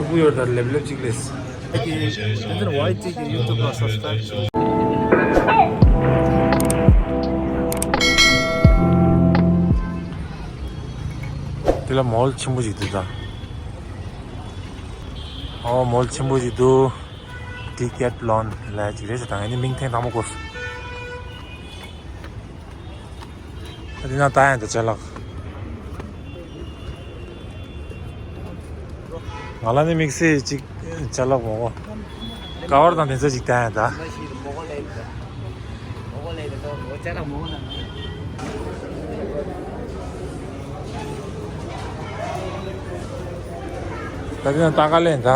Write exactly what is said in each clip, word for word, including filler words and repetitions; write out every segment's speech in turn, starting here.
སྤུ་ཡོར་དང་ལེབ་ལེབ་ཅིག་ལས། དེ་ཚོར་ཝའི་ཊི་གི་ཡུ་ཊུབ་ལ་སབ་སི་ཀྲའིབ་ཞུ། དེ་ལ་མོལ་ཆེན་པོ་ཞིག་འདུག་ད། ཨོ་མོལ་ཆེན་པོ་ཞིག་འདུག། ཌི་ཀེ་ཐི་ལོན་ལ་ཅིག་རེད་ཟེར། ད་ངས་ནི་མིང་ཐེངས་དང་པོ་གོ་སོང་། ཨ་དེ་ན་ད་ཡང་ད་ཅ་ལག། ང་ལ་ནི་དམིགས་བསལ་ཅིག་ཅ་ལག་མོ་གོ། ཀ་བར་དང་དེ་ཚོ་ཅིག་ད་ཡང་ད། ད་དེ་ན་ད་ག་ལེན་ད།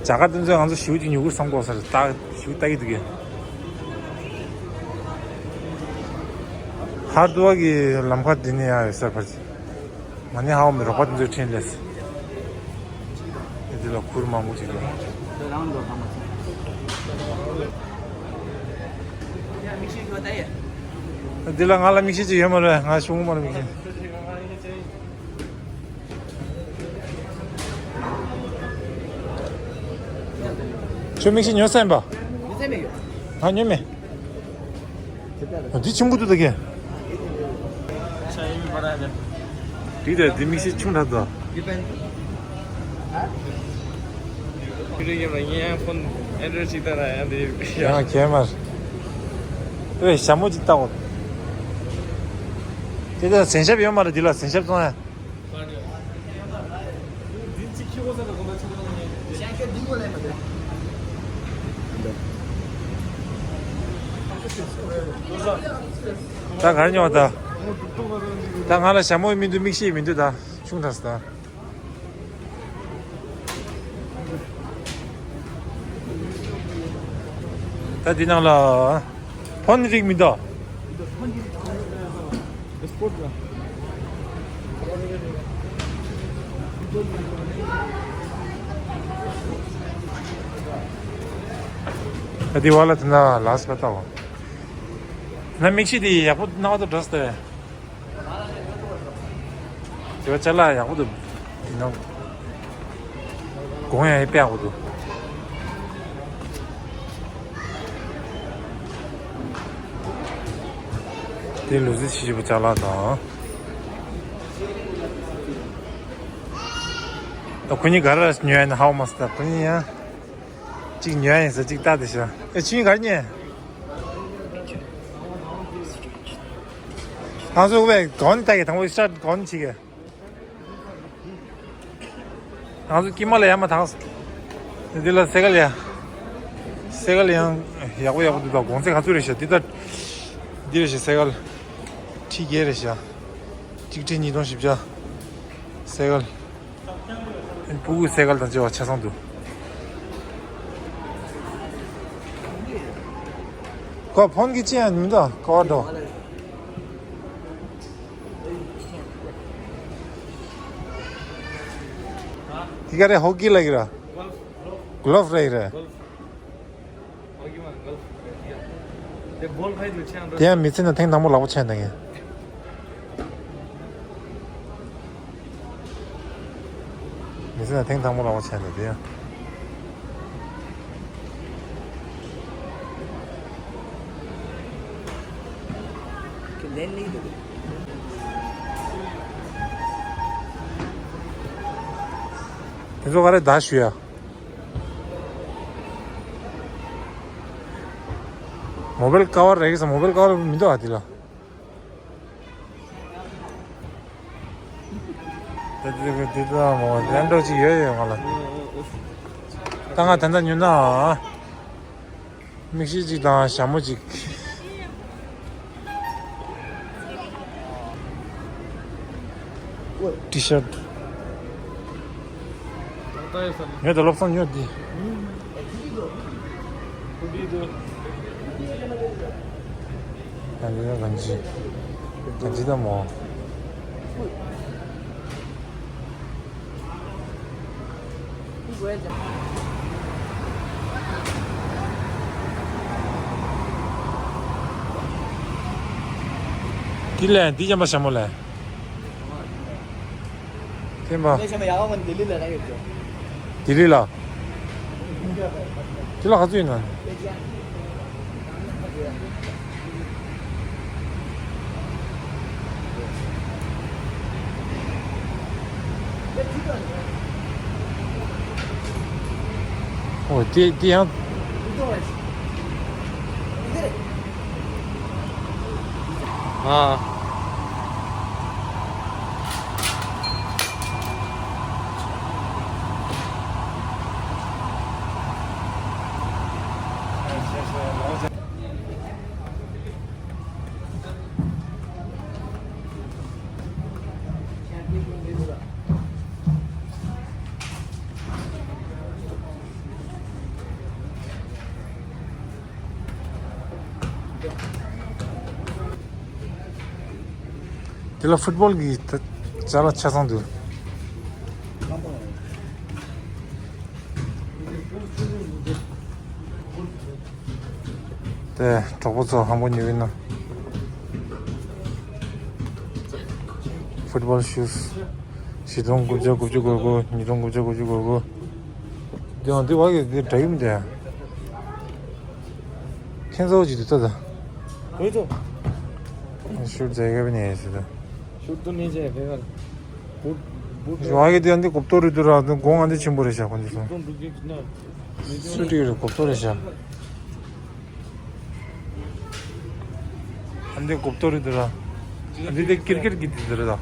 རྒྱ་གར་དེ་ཚོས་ང་ཚོ་ཞེ་པོ་ཅིག་ཉོ་དགོས་བསམ་གོ་ས་རེད། ད་ཞེ་པོ་ལྟ་གི་འདུག་གས། ཧར་དུ་བ་གི་ལམ་ཁ་འདི་ནས་ཡང་ཡོད་སར་ཕར་ཅིག་མ་ཎི་ཧ་བ་མི་རོགས་པ་དེ་ཚོའི་འཕྲིན་ལས། ཨེ་འདི་ལ་ཁུར་མང་པོ་ཅིག་ཡོད། འདི་ལ་ང་ལ་མིག་ཤེལ་ཅིག་ཡོད་མ་རེད། ང་ཆུང་ངུ་མ་རེད་མིག་ཤེལ། ཁྱོད་མིག་ཤེལ་ཉོ་ས་ཡིན་པ། ང་ཉོས་མེད། འདི་ཆུང་པོ་འདུག་ད་གས། འདི་ད་འདི་མིག་ཤེལ་ཆུང་དྲགས་འདུག། ཁྱོད་ཡིན་ན་ངས་ཡང་ཕོན་ཨེན་ཌོ་རོཌ་ཅིག་ལྟ་ན་ཡང་འདི་ཡང་གས་མ་རེད། ཨེ་ཞྭ་མོ་ཅིག་ལྟ་འོ། དེ་ད་གཟན་ཤམ་ཡོད་མ་རེད། འདི་ལ་གཟན་ཤམ་བཙོང་ཡ། ད་ག་རེ་ཉོ་བ་ད། ད་ང་ལ་ཞྭ་མོ་མི་འདུག། མིག་ཤེལ་མི་འདུག། ད་ཆུང་དྲགས་སོང་ད། ད་འདི་ནང་ལ་ཕོན་རིགས་མི་འདུག། ད་འདི་བ་ལ་དེ་ན་ལགས་པ་ལྟ་བ། ན་མིག་ཤེལ་འདི་ཡག་པོ་སྣང་བ་ད་འདྲ་སྟེ། དེ་བ་ཅ་ལག་ཡག་པོ་འདུག། ཡིན་ནོ། གོང་ཡང་ཡང་དཔེ་ཡག་པོ་འདུག། དེ་ལུ་ཙི་ཆི་ཆི་པོ་ཅ་ལག་དང་། ད་ཁོ་གཉིས་ག་རེ་ཉོ་ཡ་ན་ཧ་གོ་མ་སོང་། ད་ཁོ་གཉིས་ཡང་གཅིག་ཉོ་ཡ་ཡིན་ཟེར་གཅིག་ལྟ་དེ་ཤ། ཨེ་ཁྱོད་གཉིས་ག་རེ་ཉོས། ང་ཚོ་བས་གོན་ལྟ་གི། དང་པོ་ཤར་གོན་བྱེད་གི། ང་ཚོ་དཀྱིལ་མ་ལ་ཡར་མར་བཏང་། འདི་ལ་སེ་གལ་ཡ། སེ་གལ་ཡང་ཡག་པོ་ཡག་པོ་འདུག་ད། གོང་ཚད་ག་ཚོད་རེད་ཤག། འདི་ལྟ། འདི་རེད་ཤག་སེ་གལ། ཁྲི་བརྒྱད་རེད་ཤག། གཅིག་ཁྲི་ཉིས་སྟོང་བཞི་བརྒྱ། སེ་གལ། ཕྲུ་གུའི་སེ་གལ་དང་བཅས་པ་ཆ་ཚང་འདུག། ཁོ་ཕོན་གྱི་ཅི་ཡང་མི་འདུག་ག་བ་འགྲོ། དེ་ག་རེ་ཧོ་ཀི་ལབ་ཀྱི་ར། གོལ་ཕ་རེད་རེད། དེ་ཡང་མི་ཚེ་ནང་ཐེངས་དང་པོ་ལག་པ་འཆང་ནས། མི་ཚེ་ནང་ཐེངས་དང་པོ་ལག་པ་འཆང་ནས་དེ་ཡང་། དེ་ཚོ་ག་རེ་ད་ཞུ་ཡ། མོ་བེལ་ཀ་བར་རེད་ཀི་ས། མོ་བེལ་ཀ་བར་མི་འདུག་ཨ་དེ་ལ། དེ་དེ་དེ་དེ་མོ་ལན་འགྲོ་ཅིག་ཡོད་ཡོད་ང་ལ། ད་ང་ད་ལྟ་ཉོ་ན། མིག་ཤེལ་གཅིག་དང་ཞྭ་མོ་གཅིག། ཊི་ཤར། ཉོ་དང་བློ་བཟང་ཉོ་འདི། ཡང་འདི་ཡང་གང་ཅི། གང་ཅི་ད་མོ། འདི་ལས་འདི་ཡང་མ་ཞྭ་མོ་ལས། ཡིན་པ། ལེགས་བཤད་མ་ཡག་པ་མ་ནི་ལྡི་ལི་ལ་རག་ཡོད་ཅོ། ལྡི་ལི་ལ། ལྡི་ལ་ག་ཚོད་ཡིན་ན། ཨོ་དེ་དེ་ཡང་། ཨ། དེ་ལ་ཕུཊ་བོལ་གྱི་ད་ཅ་ལག་ཆ་ཚང་འདུག་དེ་གྲོགས་པོ་ཚོ་ཧམ་པ་ཉོ་གི་ན། ཕུཊ་བོལ་ཤུ་ཟི། བཞི་སྟོང་དགུ་བརྒྱ་དགུ་བཅུ་གོ་དགུ། ཉིས་སྟོང་དགུ་བརྒྱ་དགུ་བཅུ་གོ་དགུ། འདི་འདི་བ་གི་འདི་འདྲ་ཡིན་འདི། ཁྱེད་ཚོ་ཅི་འདུག་ད། ཁོས་ཚོ། ཤུར་རྫས་ག་བི་ནས་ཟེར་ད། ཤུར་དུ་ནས་རྫས་བེ་ག་ལ། བུ་བུ་ཤུར་བ་གི་འདི་འདི་གོབ་ཏོ་རི་འདུག་ར། འདི་གོང་ཨ་འདི་ཆེན་པོ་རེད་ཤག་ཁོ་འདི་སོང་། ཤུར་འདུག་གི་ན། སུ་ཏི་རེད་གོབ་ཏོ་རེད་ཤག་ཨ་འདི་གོབ་ཏོ་རི་འདུག་ར། ཨ་འདི་དེ་ཀིར་ཀིར་གི་འདི་འདུག་ར་ད།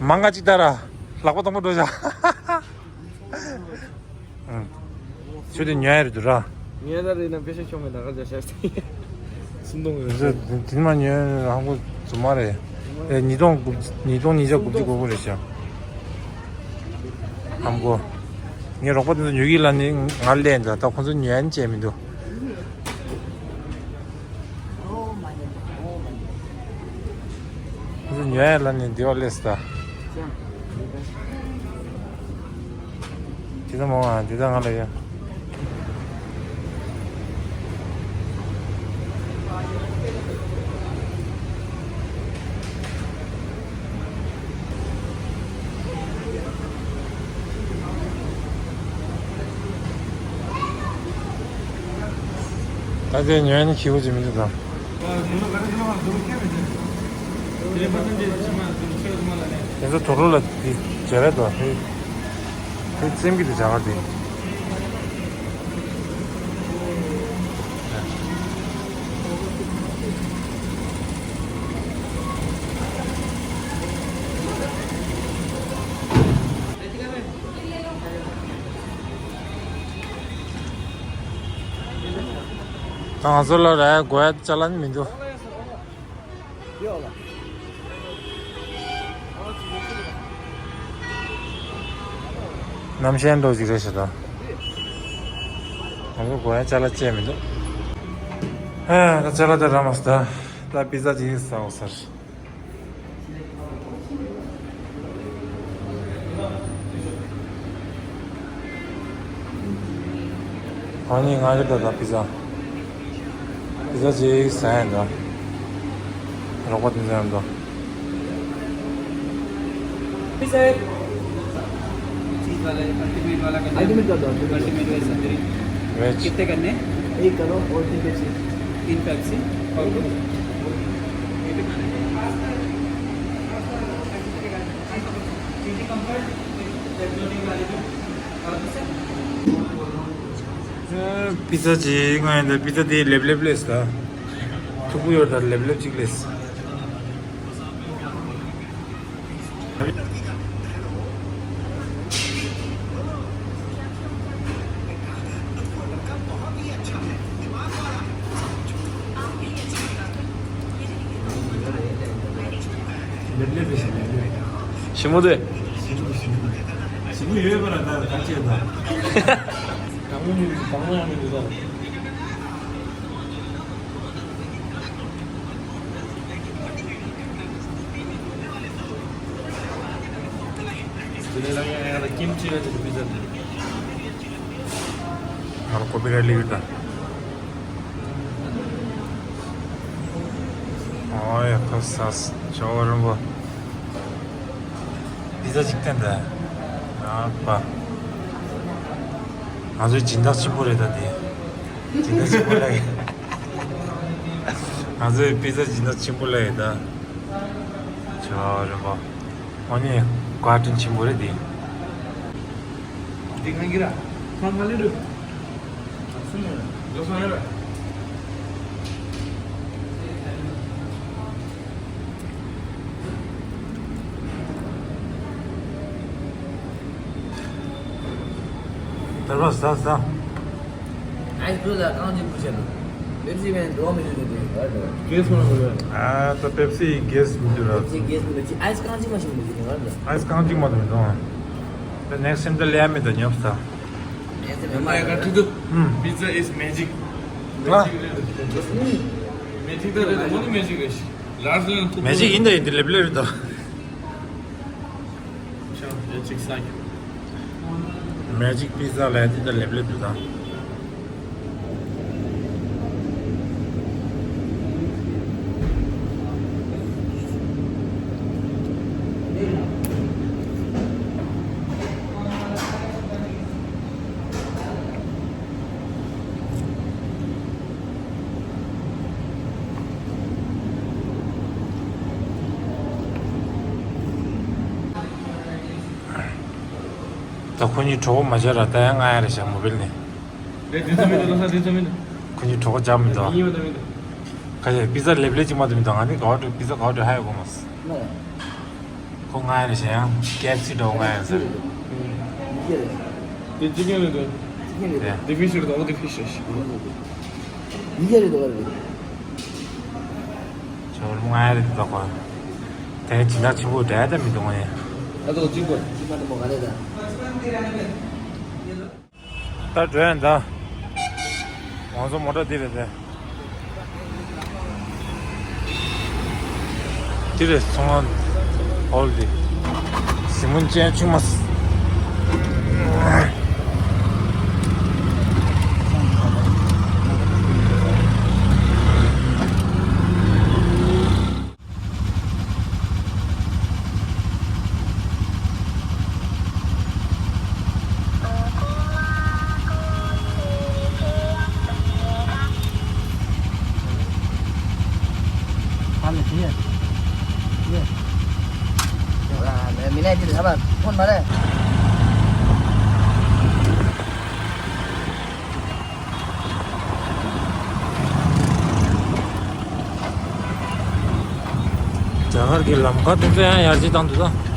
མང་ག་ཅིག་ད་ར། ལག་པ་དང་པོ་འགྲོ་བཞག་ཨང་། ཁྱོད་དེ་ཉོ་ཡ་རེད་འདུག་ར། ཉོ་ཡ་ད་རེད་ན་པེ་ཤ་ཆོག་མེད་ད་ག་རྒྱ་ཤ་སྟེ། སུམ་སྟོང་ཡོད་རེད། དེ་མ་ཉོས་ཧམ་གོ་རྫུན་མ་རེད། ཨེ་ཉིས་སྟོང་དགུ་ཉིས་སྟོང་ཉིས་བརྒྱ་དགུ་བཅུ་གོ་དགུ་རེད་ཤག་ཧམ་གོ། ངའི་རོགས་པ་དེ་ཚོ་ཉོ་གི་ལ་ནི་ང་ལས་འདྲ་ད་ཁོང་ཚོ་ཉོ་ཡ་ནི་བྱས་མི་འདུག་ཁོང་ཚོ་ཉོ་ཡ་ལ་ནི་འདི་བ་ལས་ད། དེ་ད་མོ་ཨ་དེ་ད་ང་ལ་ཡ། ད་དེ་ཉོས་ནི་ཁྱི་བོ་ཅིག་མི་འདུག་དང་། དེ་ཚོ་དོ་རོ་ལ་དེ་སྦྱར་ར་དོ་དེ་དེ་བཙེམ་གི་དེ་སྦྱར་ག་དེ། ད་ང་ཚོ་ལ་ར་དགོས་ཡ་ཅ་ལག་ནི་མི་འདུག་གནམ་གཤིས་འགྲོ་ཅིག་རེད་ཤག་ད། ང་ཚོ་དགོས་ཡ་ཅ་ལག་ཅི་ཡང་མི་འདུག་ཧ་ད་ཅ་ལག་དེ་རག་མ་སོང་ད། ད་པི་ཛ་ཅིག་ཟ་འོ་ཟེར། ཨ་ནི་ང་རེད་ད་ད་པི་ཛ། པི་ཛ་ཅིག་ཟ་ཡ་ད། རོགས་པ་དེ་ཚོ་ཡང་ད། जी सर। चीज़ वाला है, अल्टीमेट वाला करना है। अल्टीमेट कर दो, ultimate. Ultimate veg tandoori. Veg. कितने करने हैं? एक करो और तीन पेप्सी। तीन पेप्सी और दो। चीज़ी कम्फर्ट, पेपरोनी वाले दो। और भी सर? པི་ཛ་ཅིག་ང་ཡིན་ད། པི་ཛ་དེ་ལེབ་ལེབ་ལས་ད། ཐུག་པོ་ཡོད་ད་ལེབ་ལེབ་ཅིག་ལས། ཞིམ་མོ་དེ། ཡོད་པ་ལ་ད་ད་ཅེས་ད། དང་པོ་ནི་དང་པོ་ཡང་མི་འདུག་ད། དེ་ནས་ལ་ཡང་ཡང་ལ་ཀིམ་ཅི་ཡོད་དེ་པི་ཛ་དེ། ང་ལ་ཀོ་པི་ར་ལི་ཡོད་ད། ཨོ་ཡ་ཁོ་ས་ཅོ་རམ་པོ། པི་ཛ་ཅིག་བསྟན་ད། ཨ་པ། ང་ཚོའི་སྦྱིན་བདག་ཆེན་པོ་རེད་ད་དེ། སྦྱིན་བདག་ཆེན་པོ་ལ་ཡིན། ང་ཚོའི་པི་ཛ་སྦྱིན་བདག་ཆེན་པོ་ལ་ཡིན་ད། ཅོ་རེ་པ། ཨོ་ནི་བཀའ་དྲིན་ཆེན་པོ་རེད་དེ། འདི་གང་གི་ར། ཁང་ག་ལེ་རུ། སུ་ནི་ར། ལོ་སོང་ཡ་ར། དར་བ་ཟ་ཟ། ཨའི་སི་བླུ་ལ་རྐང་གཅིག་བུ་ཆེ་ལ། པེབ་སི་མེན་འགྲོ་མི་འདུག་དེ་བར་དུ། གེ་སི་མ་འགྲོ་ཡ། ཨ་ད་པེབ་སི་གེ་སི་མི་འདུག་ར། པེབ་སི་གེ་སི་མི་འདུག་ཅི་ཨའི་སི་རྐང་གཅིག་མ་ཞིག་མི་འདུག་དེ་བར་དུ། ཨའི་སི་རྐང་གཅིག་མ་འདུག་མི་འདུག་ཨ། ད་ནེག་སི་ཊེམ་ད་ལེ་ཡ་མི་ད་ཉོབ་ས། ནེག་སི་ཊེམ་ཡ་མ་ཡ་ག་ཁྲི་འདུག་ཧུམ། Pizza is magic. ཨ། མེ་ཇིག་ད་རེད་ད་མོ་ནི་མེ་ཇིག་རེད་ཤི། ལར་ཟེར་ན་ཐུག་མེ་ཇིག་ཡིན་ད་ཡིན་དེ་ལེབ་ལེབ་རེད་ད། ཤ་ཡ་ཅིག་ས་ཀྱི། མེ་ཇིག་པི་ཛ་ལ་ཡ་དེ་ད་ལེབ་ལེབ་རེད་ད། ད་ཁོ་གཉིས་གྲོགས་པོ་མ་བྱས་ར་ད་ཡང་ང་ཡ་རེ་བཞག་མོ་བིལ་ནས། རེད་དེ་ཚོ་མི་འདུག་ལོ་ས་དེ་ཚོ་མི་འདུག་ཁོ་གཉིས་གྲོགས་པོ་བྱ་མི་འདུག་ཨ། ཡིན་པ་ད་མི་འདུག་ཁ་ཤས་པི་ཛ་ལེབ་ལེབ་ཅིག་མ་འདུག་མི་འདུག་ང་ནི་ག་བ་འགྲོ་པི་ཛ་ག་བ་འགྲོ་ཧ་ཡོད་གོ་མ་སོང་། ཁོ་ང་ཡ་རེ་བཞག་ཡང་ཀེ་ཨེཕ་སི་འདྲ་བོ་ང་ཡ་རེ་བཞག་དེ་ཅི་ཀན་རེད་དོ། ཅི་ཀན་རེད་དོ། དེ་ཕི་ཤི་རེད་དོ། འོ་དེ་ཕི་ཤི་རེད། ཡིན་གྱི་རེད་དོ་རེད། ཇོ་རུ་ང་ཡ་རེད་དོ་ཁོ། དེ་སྦྱིན་བདག་ཆེན་པོ་འདྲ་ད་མི་འདུག་ངས། ད་དོ་གཅིག་པ་གཅིག་པ་དེ་མོ་ག་རེད་ད། ད་འགྲོ་ཡ་ད། ང་ཚོ་མོ་ཊ་འདི་རེད་དེ། འདི་རེད་ཚོང་ཁང་ཧོལ་འདི། ཟི་མོན་ཅན་ཆུང་མ། རྒྱ་གར་གྱི་ལམ་ཁ་དེ་ཚོ་ཡང་ཡར་རྒྱས་བཏང་འདུག་ད།